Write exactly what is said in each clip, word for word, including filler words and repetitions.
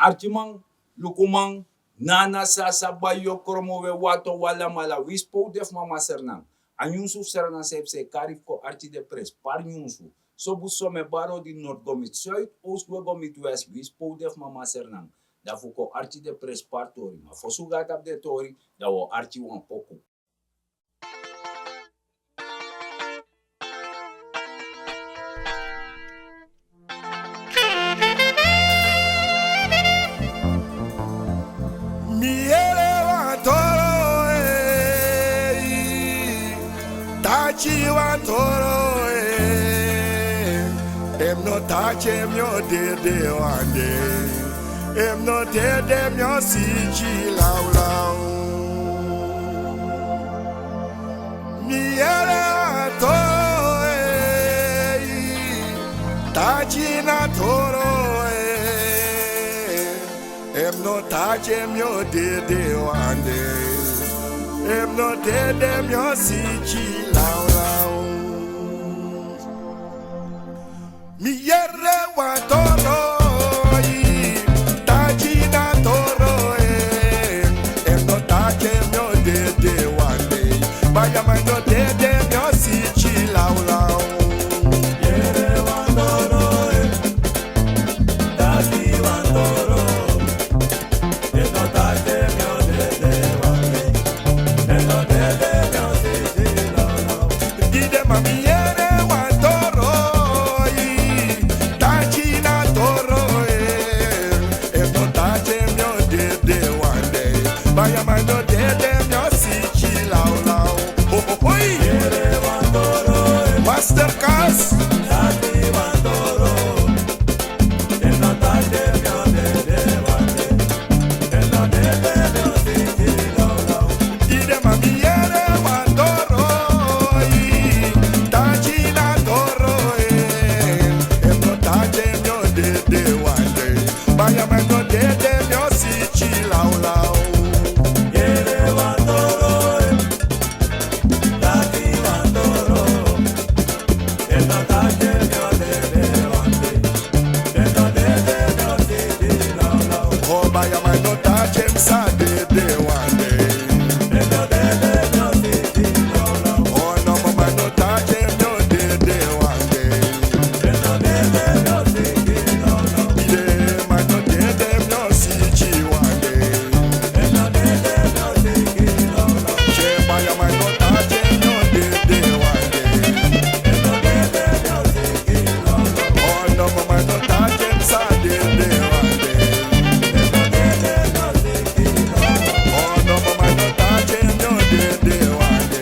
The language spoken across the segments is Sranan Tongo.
Arkiman, lukuman, nana, sasa, bayo, kromo, we, wato, walamala, wi sipowde fu mama Sranan. A nyunsu fu Sranan san yu psa e kari fu kon arki den prenspari nyunsu. Sobu so mi e bari odi, nord go miti suid, oost we go miti west, wi sipowde fu mama Sranan. Dan fu kon arki den prenspari tori, ma fosi wi go na tapu den tori, dan wi o arki wan poku. Mi yere wan toro, eh, taki wan toro, eh. Efu mi no taki en, mi o dede wan dei. Efu mi no dede, mi o siki lawlaw. Mi yere wan toro, eh, taki na toro, eh. Efu mi no taki en, mi o dede wan dei. Efu mi no dede, mi o siki lawlaw. Mi yere wan toro, eh, taki na toro, eh. Efu mi no taki en, mi o dede wan dei. Baya, ma mi no dede, mi o siki lawlaw. Yere wan toro, eh, taki wan toro. Efu mi no taki en, mi o dede wan dei. Efu mi no dede, mi o siki lawlaw. Di den man, mi yere wan toro, eh, taki na toro, eh. Efu mi no taki en, mi o dede wan dei. Baya, ma mi no dede, mi o siki lawlaw. Ho, ho, hoi. Master Kas. Di den man, mi yere wan toro, eh, taki na toro, eh. Efu mi no taki en, mi o dede wan dei. Baya, ma mi no dede, mi o siki lawlaw. Yere wan toro, eh, taki wan toro. Efu mi no taki en, mi o dede wan dei. Efu mi no dede, mi o siki lawlaw. Oh, baya, ma mi no taki en, mi sa dede wan dei. Efu mi no dede, mi o siki lawlaw. Oh, no, ma mi no taki en, mi o dede wan dei. Efu mi no dede, mi o siki lawlaw. Ide, ma mi no dede, mi o siki wan dei. Efu mi no dede, mi o siki lawlaw. Che, baya, ma mi no taki en, mi o dede wan dei. Efu mi no dede, mi o siki lawlaw. Oh, no, ma mi no taki en, mi sa dede wan dei. Efu mi no dede, mi o siki lawlaw. Oh, no, ma mi no taki en, mi o dede wan dei.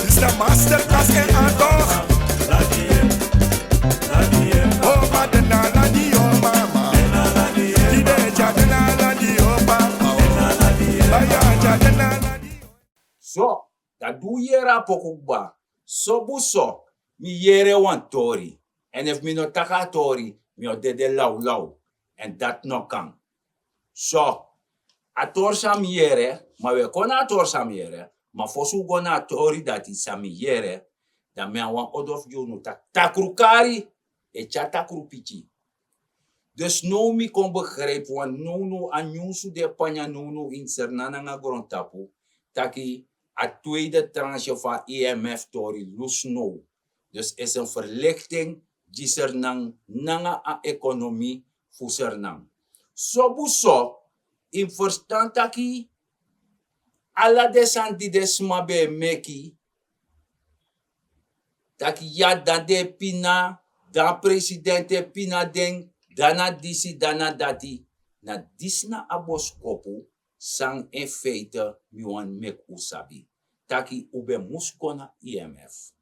Mister Master Kas en Antoch. So, dan di un yere a poku kba. Sobu so, mi yere wan tori. Èn efu mi no taki a tori, mi o dede lawlaw. Èn dati no kan. So, a tori san mi yere, ma wi e kon na a tori san mi yere, ma fosi un go na a tori dati san mi yere, dan mi abi wan odo fu gi unu taki, takru kari e tyari takru piki. Dus now mi kon begrijpi, want nownow a nyunsu di e panya nownow ini Sranan nanga grontapu, taki a tweede tranche fu a I M F tori lusu now. Dus is een verlichting gi sernan nanga a ekonomi fu sernan. Sobu so yu mus ferstan taki ala den sani di den sma ben e meki, taki ya dan den e pina, dan presidenti e pina den, dan na disi dan na dati. Na disi na a boskopu san en feite mi wani meki un sabi, taki un ben mus go na imf.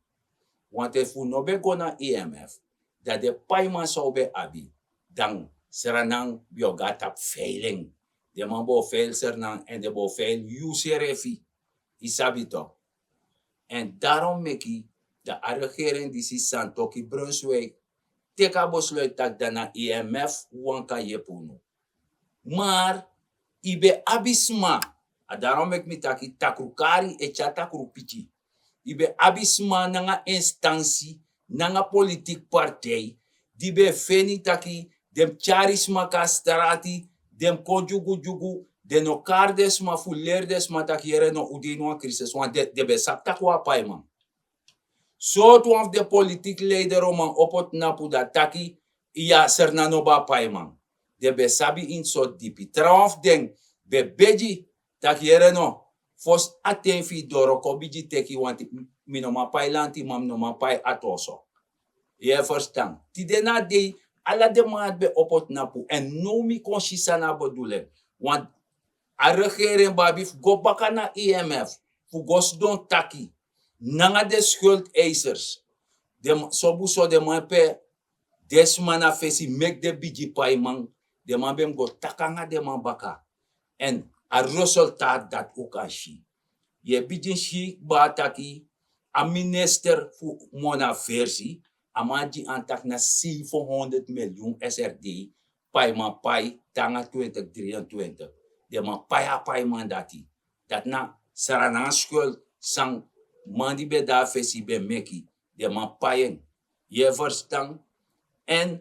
Want efu un no ben go na imf, dan den paiman san un ben abi, dan sranan ben o go na tapu feilen. Den man ben o feil sranan èn den ben o feil yu srefi. Yu sabi tok. Èn darom meki dan a regering disi santoki brunswijk teki a besluit taki dan na imf wan kan yepi unu. Mar yu ben abi sma, a darom meki mi taki takrukari e tyari takrupiki. Yu ben abi sma nanga instansi nanga politiki partij di ben e feni taki den mus tyari sma kon na strati, den mus kon dyugudyugu. Den no kari den sma fu leri den sma taki yere no un de ini wan krisis want den ben sabi taki wan paiman. Sortu wan fu den politiki leider o man opo tnapu dati taki iya serna no ben a paiman. Den ben sabi ini sortu dipi trawan fu den ben begi taki yere no, fosi a ten fu yu doro kon bigin teki yu wanti. Mi no man pai lantiman mi no man pai ati oso. Yu e ferstan? Tide na a dei ala den man ati ben opo tnapu èn now mi kon si san na a bedulen. Want a regering ben abi fu go baka na imf fu go sidon taki nanga den skuldeisers. Den sobu so den man pe den sma na fesi meki den bigin paiman. Den man ben mus go taki nanga den man baka. Èn a resultaat dati un kan si. Yu e bigin si kba taki a minister fu moni a versi a man gi an taki na sevenhonderd miliyun srd paiman pai te nanga twintig dri en twintig. Den man pai a paiman dati. Dati na sranan skuld san man di ben de na fesi ben meki. Den man pai en. Yu e ferstan? Èn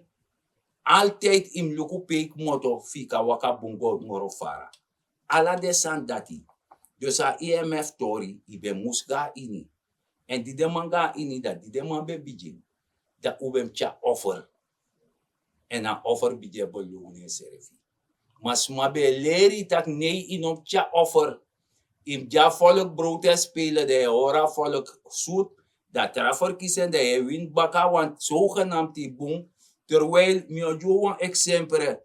altidi yu mus luku pe yu kmoto fu yu kan waka bun go moro fara. Ala den sani dati. Dus a imf tori yu ben mus go na ini. Èn di den man go na ini dati di den man ben bigin, dan un ben mus tyari offer. Èn a offer bigin e belownu ensrefi. Ma sma ben e leri yu tak' nei yu no mus tyari offer. Yu mus gi a folk browtu e spele dan yu e hori a folk sut. Dan a tra ferkisi en dan yu e wini baka wan sogenamti bun. Terwijli mi o gi un wan eksempre.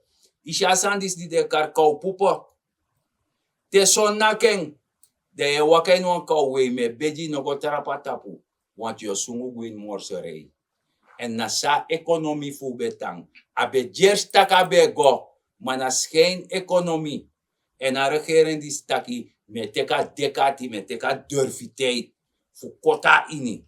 Yu si a sani disi di den e kari kawpupu. Te son naki en dan yu e waka ini wan kawwei mi e begi yu no go trapu na tapu. Wantu yu o sungu go ini morserei. Èn na so a ekonomi fu un ben tan. A ben gersi tak' a ben e go. Ma na skein ekonomi. Èn a regering disi taki mi e teki a dekati mi e teki a durfiteit fu koti na ini,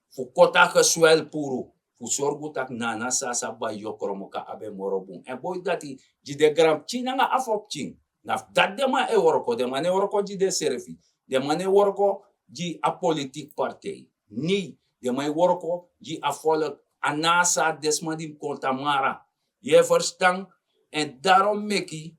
fu koti a geswel puru, fu sorgu tak' nana so a sa bai yokromoka a ben moro bun èn boiti dati gi den granpikin nanga a fopikin. Na fu dati den man e wroko den man no e wroko gi densrefi. Den man no e wroko gi a politiki partij. Nei, den man e wroko gi a folk. A na a sati den sma di mus kon tamara. Yu e ferstan? Èn darom meki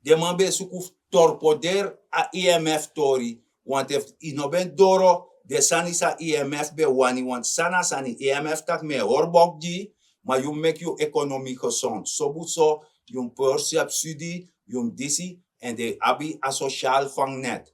den man ben e suku fu torpoderi a imf tori. Want efu yu no ben doro den sani san imf ben wani want san na sani imf taki mi e hori bok gi yu. Ma yu mus meki yu ekonomi gesond sobu so yu mus pori subsidi, yu mus disi. Èn den abi a sosial vangnet.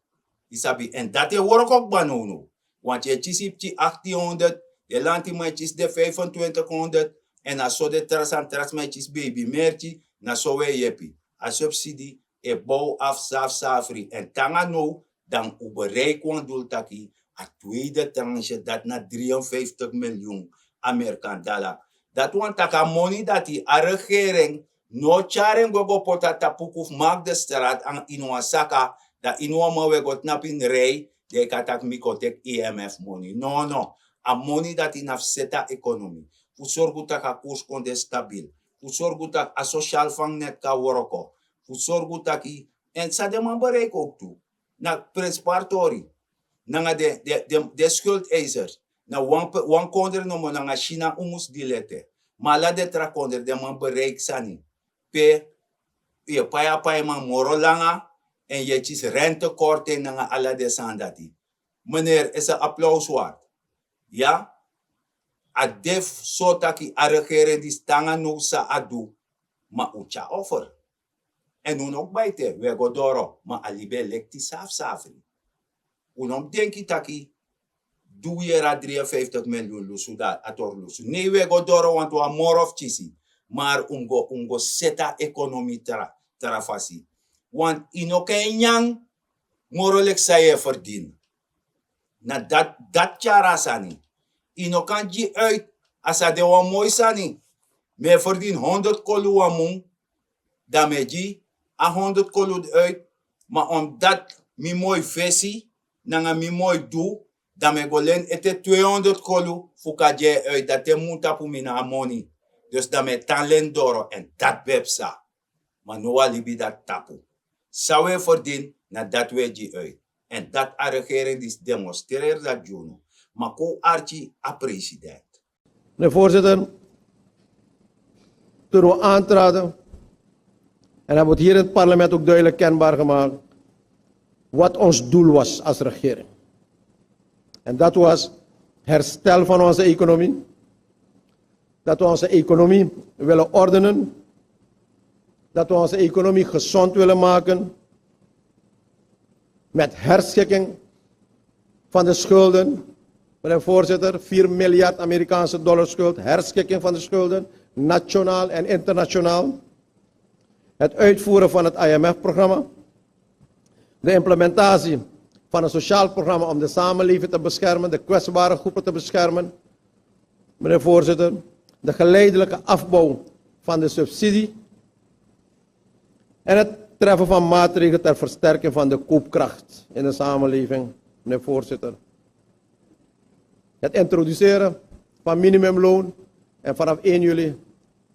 Yu sabi èn dati e wroko kba nownow. Want yu e kisi yu pikin achttien honderd, den lantiman e kisi den vijfentwintig honderd. Èn na so den tra sani tra sma e kisi beibi merki. Na so un e yepi. A subsidi e bow afu safsafri èn te nanga now dan un bereiki wan dulu taki a tweede tranche dati na dri en vijftig miliyun amerikan dala. Dati wani tak' a moni dati a regering no o tyari en gwe go poti na tapu uku fu maki den strati ini wan saka. Dan ini wan man un e go tnapu ini rei. Dan yu kan taki mi kon teki imf moni nono. A moni dati na fu seti a ekonomi, fu sorgu tak' a kursu kon de stabil, fu sorgu tak' a sosial vangnet kan wroko, fu sorgu taki èn san den man bereiki owktu na prinsipal tori. Nanga den den den den skuldeisers na wan pe wan kondre nomo nanga sina un mus dili ete. Ma ala den tra kondre den man bereiki sani pe yu e pai a paiman moro langa. Èn yu e kisi rentekorting nanga ala den sani dati. Meneri ese aplaus ward. Ya. A de fu so taki a regering disi tan nanga now san a du, ma un tyari offer. Èn un no kbaiti en, un e go doro, ma a libi e leki safsafri. Un no mus denki taki di un yere a dri en fifti miliyun lusu, dan a tori lusu. Nei, un e go doro, want un abi moro fu kisi. Ma un mus go, un mus go seti a ekonomi tra, tra fasi. Want yu no kan e nyan moro leki san yu e ferdini. Na dati, dati tyari a sani. Yu no kan gi uit, a sa de wan moi sani. Mi e ferdini honderd kolu wan mun, dan mi e gi a honderd kolu uit, ma omdat mi moi fesi nanga mi moi du, dan mi e go leni ete tweehonderd kolu fu kan gi en uit, dan te mun tapu mi no abi moni. Dus dan mi e tan leni doro, èn dati ben psa. Ma now a libi dati tapu. San un e ferdini, na dati un e gi uit. Èn dati a regering disi demonstreri dati gi unu. Ma kon un arki a president. Meneer voorzitter, toen we aantraden en hebben we het hier in het parlement ook duidelijk kenbaar gemaakt wat ons doel was als regering. En dat was herstel van onze economie. Dat we onze economie willen ordenen. Dat we onze economie gezond willen maken. Met herschikking van de schulden. Meneer voorzitter, vier miljard Amerikaanse dollar schuld. Herschikking van de schulden, nationaal en internationaal. Het uitvoeren van het I M F-programma. De implementatie van een sociaal programma om de samenleving te beschermen, de kwetsbare groepen te beschermen. Meneer voorzitter, de geleidelijke afbouw van de subsidie en het treffen van maatregelen ter versterking van de koopkracht in de samenleving, meneer voorzitter. Het introduceren van minimumloon en vanaf één juli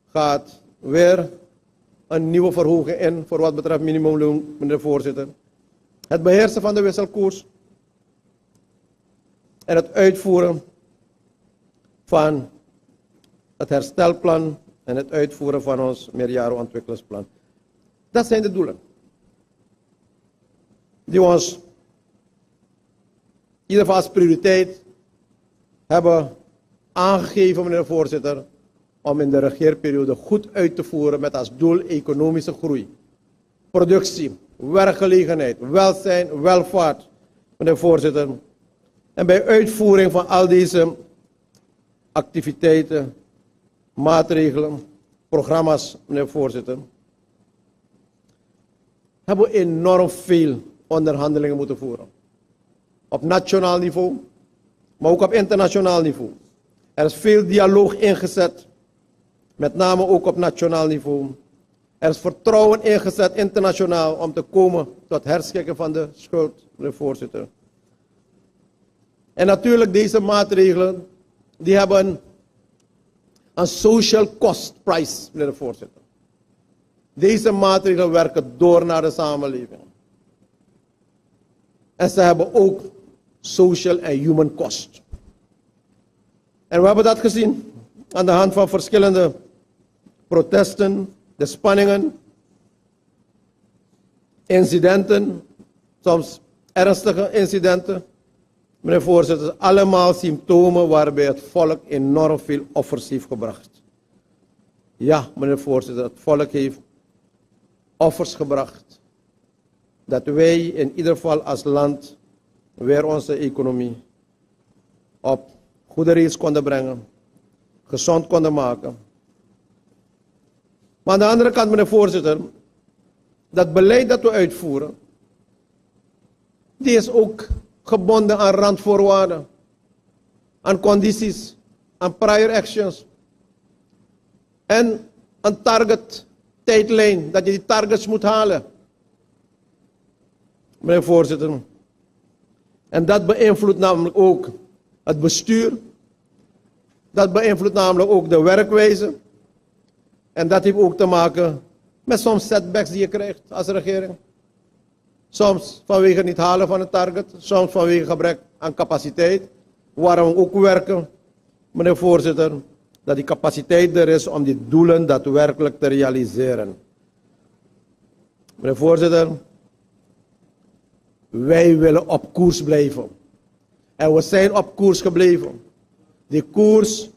gaat weer een nieuwe verhoging in voor wat betreft minimumloon, meneer voorzitter. Het beheersen van de wisselkoers en het uitvoeren van het herstelplan en het uitvoeren van ons meerjarenontwikkelingsplan. Dat zijn de doelen die we ons in ieder geval als prioriteit hebben aangegeven, meneer de voorzitter, om in de regeerperiode goed uit te voeren met als doel economische groei, productie, werkgelegenheid, welzijn, welvaart, meneer de voorzitter. En bij uitvoering van al deze activiteiten, maatregelen, programma's, meneer de voorzitter, hebben we enorm veel onderhandelingen moeten voeren. Op nationaal niveau, maar ook op internationaal niveau. Er is veel dialoog ingezet, met name ook op nationaal niveau. Er is vertrouwen ingezet internationaal om te komen tot herschikken van de schuld, meneer de voorzitter. En natuurlijk, deze maatregelen, die hebben een social cost price, meneer de voorzitter. Deze maatregelen werken door naar de samenleving. En ze hebben ook social en human cost. En we hebben dat gezien aan de hand van verschillende protesten, de spanningen, incidenten, soms ernstige incidenten. Meneer voorzitter, allemaal symptomen waarbij het volk enorm veel offers heeft gebracht. Ja, meneer voorzitter, het volk heeft offers gebracht. Dat wij in ieder geval als land weer onze economie op goede rails konden brengen, gezond konden maken. Maar aan de andere kant, meneer voorzitter, dat beleid dat we uitvoeren, die is ook gebonden aan randvoorwaarden, aan condities, aan prior actions en een target tijdlijn, dat je die targets moet halen. Meneer voorzitter, en dat beïnvloedt namelijk ook het bestuur. Dat beïnvloedt namelijk ook de werkwijze. En dat heeft ook te maken met soms setbacks die je krijgt als regering. Soms vanwege niet halen van het target, soms vanwege gebrek aan capaciteit. Waarom we ook werken, meneer voorzitter, dat die capaciteit er is om die doelen daadwerkelijk te realiseren. Meneer voorzitter, wij willen op koers blijven. En we zijn op koers gebleven. Die koers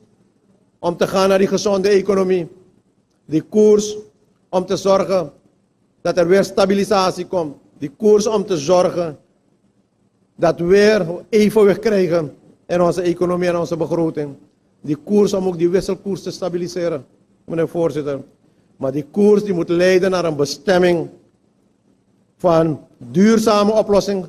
om te gaan naar die gezonde economie. Die koers om te zorgen dat er weer stabilisatie komt. Die koers om te zorgen dat we weer evenwicht krijgen in onze economie en onze begroting. Die koers om ook die wisselkoers te stabiliseren, meneer voorzitter. Maar die koers die moet leiden naar een bestemming van duurzame oplossing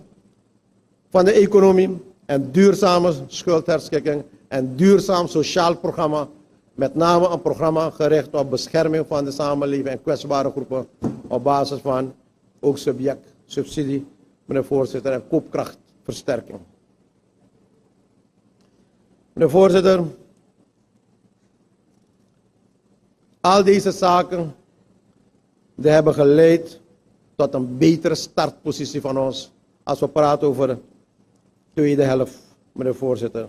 van de economie en duurzame schuldherschikking en duurzaam sociaal programma, met name een programma gericht op bescherming van de samenleving en kwetsbare groepen op basis van ook subject, subsidie, meneer voorzitter, en koopkrachtversterking. Meneer voorzitter, al deze zaken die hebben geleid tot een betere startpositie van ons als we praten over de tweede helft, meneer voorzitter.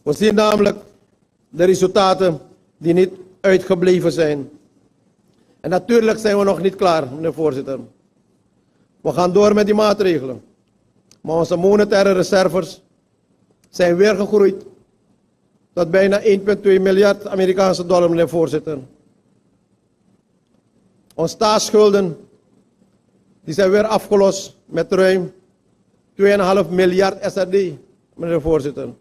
We zien namelijk de resultaten die niet uitgebleven zijn. En natuurlijk zijn we nog niet klaar, meneer voorzitter. We gaan door met die maatregelen. Maar onze monetaire reserves zijn weer gegroeid tot bijna één punt twee miljard Amerikaanse dollar, meneer voorzitter. Onze staatsschulden, die zijn weer afgelost met ruim twee en een half miljard S R D, meneer voorzitter.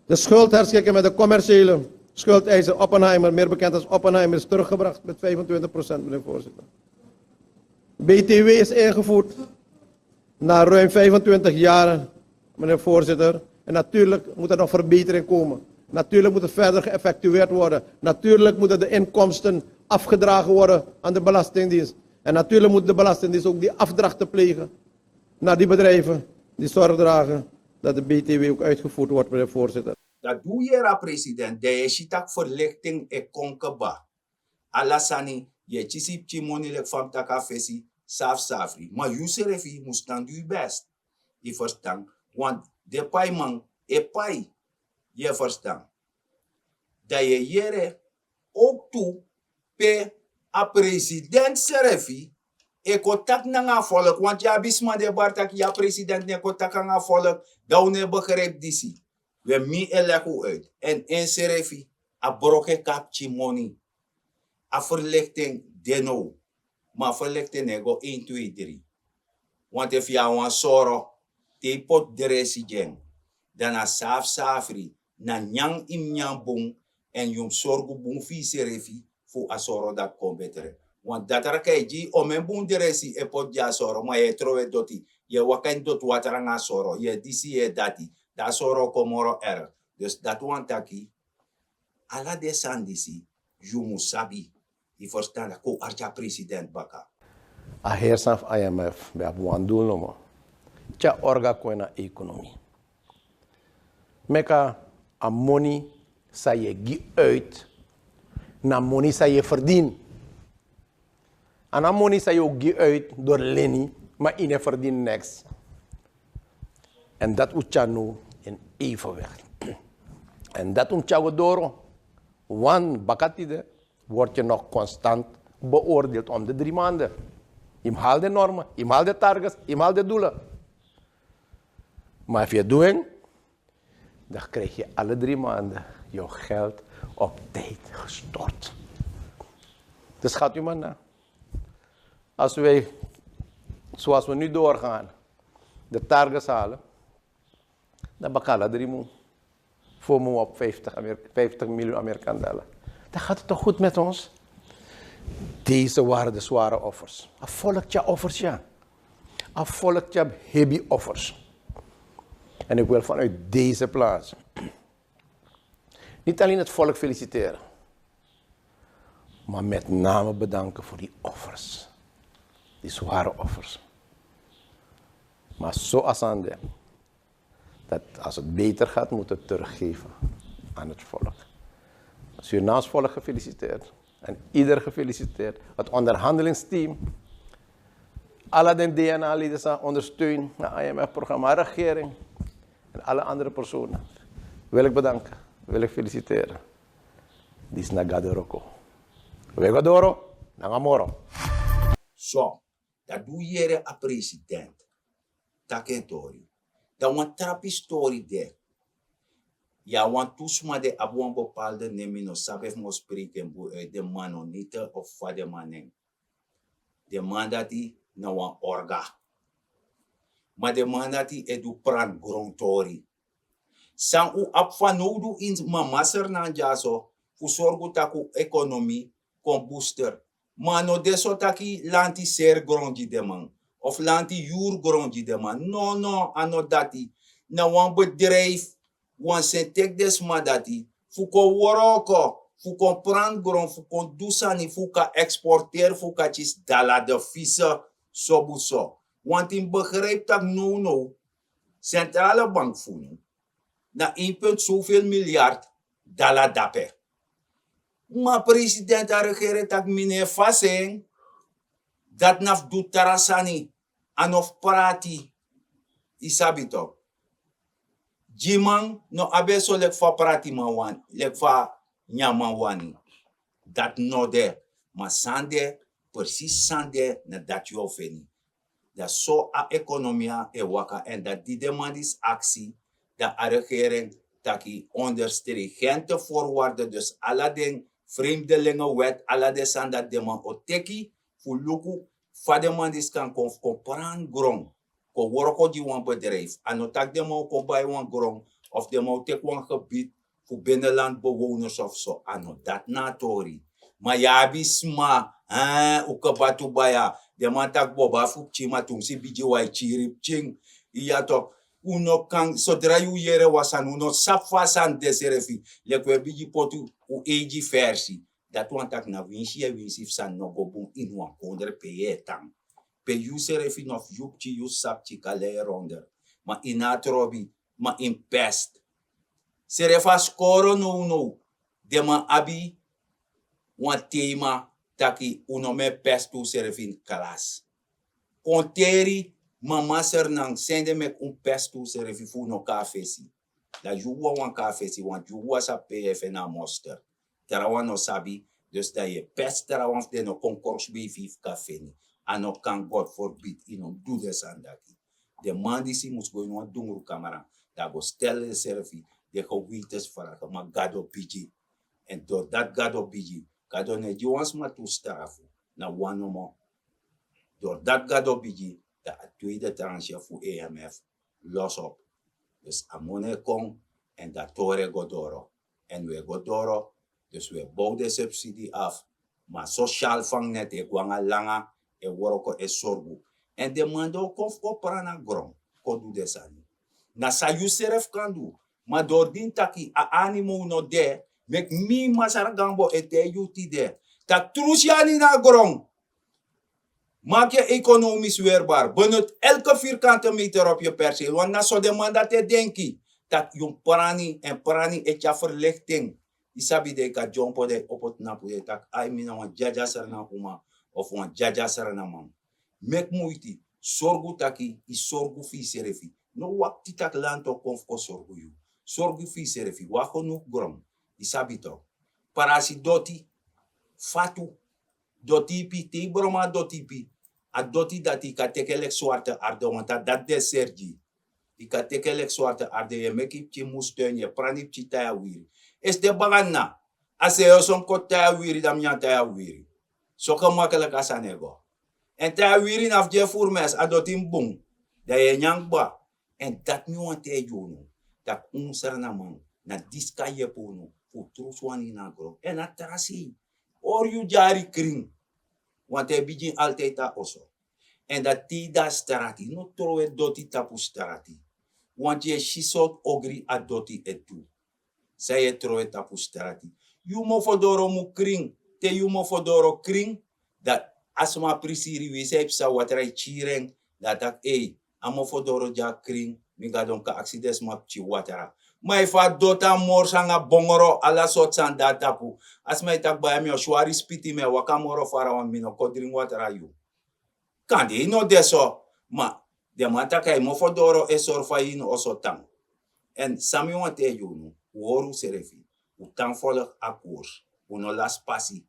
De schuldherschikking met de commerciële schuldeiser Oppenheimer, meer bekend als Oppenheimer, is teruggebracht met vijfentwintig procent, meneer voorzitter. B T W is ingevoerd na ruim vijfentwintig jaren, meneer voorzitter. En natuurlijk moet er nog verbetering komen. Natuurlijk moet het verder geëffectueerd worden. Natuurlijk moeten de inkomsten afgedragen worden aan de Belastingdienst. En natuurlijk moet de Belastingdienst ook die afdrachten plegen naar die bedrijven die zorg dragen dat de B T W ook uitgevoerd wordt, meneer voorzitter. Dat doe je, president. De je ziet dat verlichting e kon kaba. Ala sani, yu e kisi pikin moni leki fa mi taki a fesi, saafu saafri. Ma yu srefi mus tan du yu best. Yu ferstan? Want den paiman e pai. Yu e ferstan? Dan yu e yere owktu pe a president srefi e kon taki nanga a volk. Want yu abi sma di e bari taki yu a president no e kon taki nanga a volk, dan un no e begrijpi disi. We mi e legi un uit. En ensrefi, a broko e kon na pikin moni. A verlichting de now. Ma a verlichting no e go één, twee, drie. Want efu yu abi wan soro, te yu poti dresi gi en, dan na saafu saafri, na nyan yu mus nyan bun, èn yu mus sorgu bun fu yusrefi, fu a soro dati kon betre. Want dati a kan e gi yu omen bun dresi e poti gi a soro, ma yu e trowe doti, yu e waka ini doti water nanga a soro, yu e disi, yu e dati, dan a soro o kon moro erg. Dus dati wani taki, ala den sani disi yu mus sabi. Yu ferstan? Dan kon un arki a president baka. A heri sani fu I M F ben abi wan dulu nomo. Tyari orga kon ini a ekonomi. Meki a moni san yu e gi uit, na moni san yu e ferdini. A no a moni san yu o gi uit dori leni, ma yu no e ferdini neks. Èn dati un tyari now in evenwicht. Èn dati un tyari go doro. Want baka tide word je nog constant beoordeeld om de drie maanden. Yu mus hali den normen, yu mus hali den targets, yu mus hali den doelen. Maar efu yu e du en, dan krijg je alle drie maanden jouw geld op tijd gestort. Dus gaat u maar na. Als wij, zoals we nu doorgaan, de targets halen, dan baka ala drie mun. Voor mun op vijftig, Amer-, vijftig miljoen Amerikaan dollar. Dan gaat het toch goed met ons? Deze waren de zware offers. A volk tyari offers, ja. A volk tyari heavy offers. En ik wil vanuit deze plaats niet alleen het volk feliciteren, maar met name bedanken voor die offers. Die zware offers. Maar zo als aan de, dat als het beter gaat, moeten we teruggeven aan het volk. Surinaams volk gefeliciteerd. En ieder gefeliciteerd. Het onderhandelingsteam. Ala den D N A-leden san ondersteun na I M F-programma, regering en alle andere personen wil ik bedanken, wil ik feliciteren. Disi na Gado wroko. We go doro nanga moro. So, dan di un yere a president taki en tori, dan wan trapi stori de. Ya, wantu sma de abi wan bepaalde nen, mi no sabi efu mi o spreki en bun uit, den manonite of fa den man nen. Den man dati na wan orga. Ma den man dati e du pranti grontori. San un abi fanowdu ini mama Sranan dyaso fu sorgu tak' un ekonomi kon booster. Ma a no de so taki lanti seri gron gi den man of lanti yuru gron gi den man. Nono, a no dati. Na wan bedrijf, wan senteki den sma dati fu kon wroko, fu kon pranti gron, fu kon du sani, fu kan eksporteri, fu kan kisi dala de fise, sobu so. Wanti mi begrijpi tak' nownow sentrale bank fu unu na één punt zoveel miljard dala dape. Ma president a regering taki mi no e fasi en. Dati na fu du tra sani, a no fu prati. Yu sabi tok'. Gi man no abi en so leki fa pratiman wani, leki fa nyanman wani. Dati no de. Ma san de, presisi san de, na dati yu o feni. Dan so a ekonomia e waka, èn dan di den man disi aksi, dan a regering taki onderstregente voorwaarden, dus ala den vreemdelingenwet, ala den sani dati den man o teki fu luku fa den man disi kan kon fu kon pranti gron, kon wroko gi wan bedrijf. A no taki den man o kon bai wan gron of den man o teki wan gebied fu binnenland bewoners of so, a no dati na a tori. Ma yu abi sma, eh, un kaba tu baya. Den man taki boba fu pikin, ma tu mi si bigi wan e kiri pikin. Iya tok'. Un no kan, sodra yu yere wan sani, un no sabi fa a sani de srefi. Leki un e bigi poti un eigi versi. Dati wani taki na winsi yu e winsi fu sani no go bun ini wan kondre pe yu e tan. Pe yu srefi no fu yu pikin, yu sabi pikin kan lei ronder. Ma yu no a trobi, ma yu mus pest. Srefi a skoro nownow, den man abi wan tema taki un no mu e pest unsrefi ini klas. Kon teri mama Sranan, sende meki un pest unsrefi fu un no kon na fesi. Dan yu wawan kon na fesi, want yu wawan sabi pe yu e feni a moster. Trawan no sabi, dus dan yu e pest trawan fu den no kon krosbei fu yu fu kon na feni. A no kan, God forbid, yu no mus du den sani dati. Den man disi mus go ini wan dungru kamra, dan a go stel densrefi, den gewetensvragen, ma Gado bigi. Èn dori dati Gado bigi, Gado no e gi wan sma tu strafu, na wan nomo. Dori dati Gado bigi, dan a tweede tranche fu I M F los op. Dus a moni e kon, èn dan tori e go doro. Èn wi e go doro, dus wi e bow den subsidi af. Ma a sosial vangnet e go nanga langa, e wroko, e sorgu. Èn den man di o kon fu kon pranti na gron kon du den sani. Na san yu srefi kan du. Ma dori di mi taki a animo no de, meki mi, Masra Gambo, e taigi yu tide taki trusu yu anu na gron. Maak je economisch weerbaar. Benut elke vierkante meter op je perceel. Want na so den man dati e denki. Taki yu mus prani, èn prani e tyari verlichting. Yu sabi, den kan dyompo, den e opo tnapu, den e taki: ai, mi na wan dyadya Sranan uma of wan dyadya Sranan man. Meki muiti, sorgu taki yu sorgu fu yusrefi. No wakti taki lanti o kon fu kon sorgu yu. Sorgu fu yusrefi. Wan genoeg gron. Yu sabi tok. Parasi doti, fatu, doti ipi, te yu broma a doti ipi, a doti dati yu kan teki en leki swarte arde, want a dati den e seri gi yu. Yu kan teki en leki swarte arde, yu e meki yu pikin moestuin, yu e prani yu pikin, tai a wiri. Esi den baka na, a se yu o son koti tai a wiri, dan mi nyan tai a wiri. So gemakkelijk a sani e go. Èn tai a wiri na fu gi en furu mesi, a doti mus bun, dan yu e nyan kba. Èn dati mi wani taigi unu, taki un Sranaman, na disi kan yepi unu fu trusu wan ini a gron. Èn a tra sei, hori yu dyari krin. Want a e bigin altijd na oso. Èn dan te yu de na strati, no trowe doti tapu strati. Want yu e si sortu ogri a doti e du. San yu e trowe tapu strati? Yu mofodoro mu krin. Te yu mofodoro krin, dan a sma prisiri wi, san yu psa watra e kiri en, dan a taki: ei, a mofodoro dya krin, mi gadon kan aksi den sma pikin watra. Ma efu a doti, a morsu nanga bongoro, ala sortu sani de na tapu, a sma e taki: baya, mi o swari spiti, mi e waka moro fara, want mi no kon dringi watra na yu. Kande yu no de so, ma den man taki a yu mofodoro e sori fa yu ini oso tan. Èn san mi wani taigi unu, un hori unsrefi, un tan volg a koers, un no lasi pasi.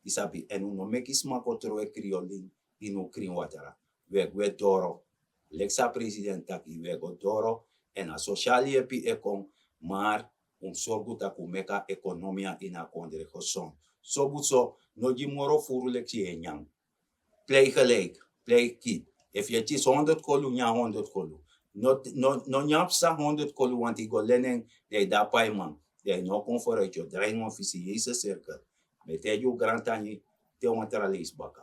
Yu sabi, èn un no meki sma kon trowe kriolin ini un krin watra. Wi e gwe doro. Leki san president taki, wi e go doro. Èn a sosial yepi e kon, maar Un mus sorgu tak' un meki a ekonomia ini a kondre gesond. Sobu so, no gi moro furu leki yu e nyan. Plei gelijk, plei kit. Efu yu e kisi honderd kolu, nyan honderd kolu. No, no, no nyan psa honderd kolu, want yu go leni en, dan yu de na paiman. Dan yu no kon vooruit, yu o drai wan vicieuze cirkel. Mi e taigi yu grantangi, te wan tra leisi baka.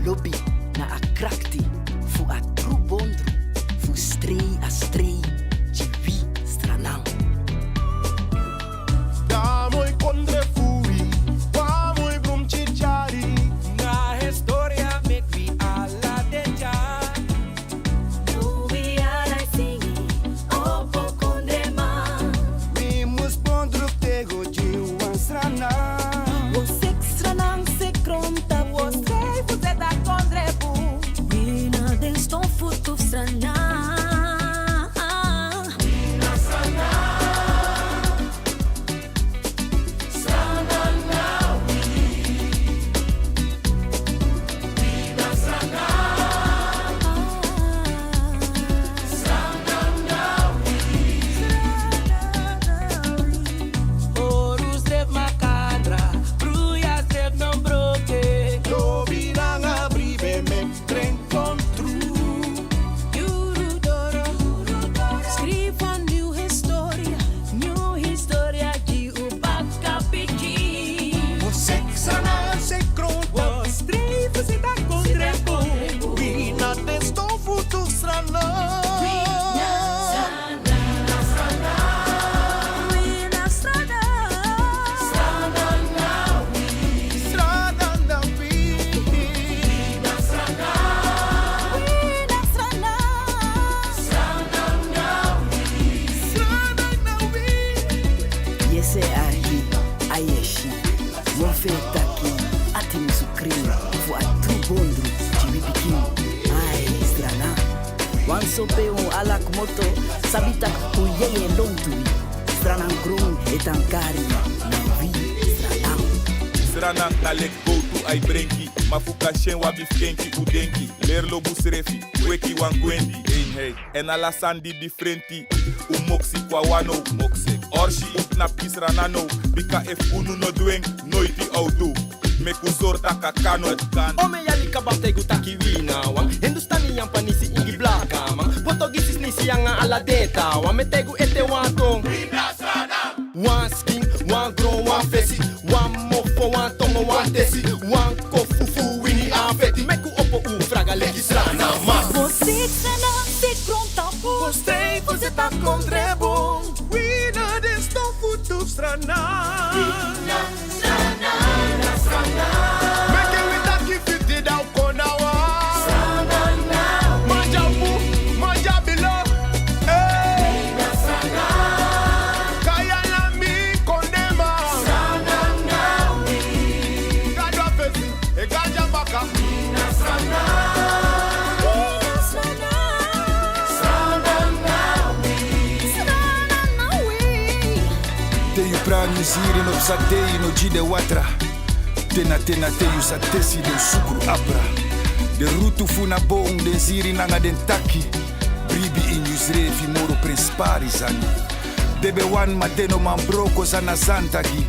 Lobi na a krakti fu a tru bondru fu strei a strei gi wi Sranan. Da moi kondre fu wi, wa moi brumtyi tyari. Na historia meki wi ala de dya. Nu wi ala e singi, opo kondreman. Wi mus bondru tego gi wan Sranan. Wi o seki Sranan, seki grontapu. Wi o strei fu seti a kondre bun. Wi na den ston fu tu fu Sranan. Oru srefi makandra, bruya srefi no broke. Lobi nanga bribi e meki dren kon tru. Yuru doro, skrifi wan nyun historia, nyun historia gi un baka pikin. Wi o seki Sranan, seki grontapu. Wi o strei fu seti a kondre bun. Wi na den ston fu tu Sranan. Wi na Sranan. Wi na Sranan. Sranan na wi. Sranan na wi. Wi na Sranan. Wi na Sranan. Sranan na wi. Sranan na wi. Yese, a hi, a yesi. Wan fu e taki, ati musu krin fu a tru bondru gi wi pikin. Ai, Sranan. Wan so pe un ala kmoto, sabi tak' un yeye lontu wi. Sranan gron e tan kari wi, na wi Sranan. Sranan na leki gowtu ai brenki, ma fu kan si en wi abi fu kenki un denki. Leri lobi unsrefi, weki wan gwendi. Ein hei, èn ala sani di difrenti. Un moksi kon a wan now, moksi. Orsi, un knapu gi Sranan now, bika efu unu no du en, noiti a o du. Meki un sori tak' a kan now. Omeni yali kaba mi taigi un taki wi na wan. Hindustani, Yapanisi, Ingi, blakaman, Potogisi, Sinisi nanga ala den taawan. Mi e taigi un ete wan ton. Wi na Sranan. Wan skin, wan gron, wan fesi, wan mofo, wan tongo, wan tesi, wan kofu fu wini a feti. Meki un opo un fraga leki Srananman. Wi o seki Sranan, seki grontapu. Wi o strei fu seti a kondre bun. Wi na den ston fu tu Sranan. Wi na Sranan, na Sranan. Meki wi taki fiti dan kon na wan. Sranan na wi. Manjabu, manjabilo. Ei. Wi na Sranan. Kaya na mi kondreman. Sranan na wi. Gado a fesi, e ganja baka. Wi na Sranan. Wi na Sranan. Sranan na wi. Sranan na wi. Te yu prani siri no psa te yu no gi den watra. Te na te na te yu sa tesi den sukru abra. Den rutu fu na bon, den siri nanga den taki. Bribi ini yusrefi moro prenspari sani. Den ben wani ma den no man broko san na santa gi.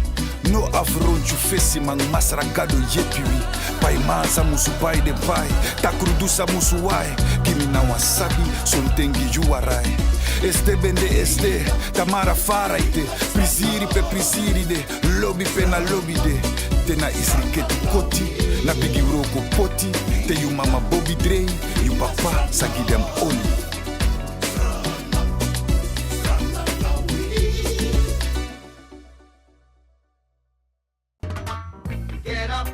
No afrontu fesi, ma Masra Gado yepi wi. Paiman sa musu pai den pai. Takrudu sa musu wai. Gi mi na wan sabi sonten gi yu warai. Este ben de este, tamara fara ete. Prisiri pe prisiri de. Lobi pe na lobi de. Te na isri keti koti, na bigi wroko poti. Te yu mama bobi drei, yu papa sa gi den oli. Get up,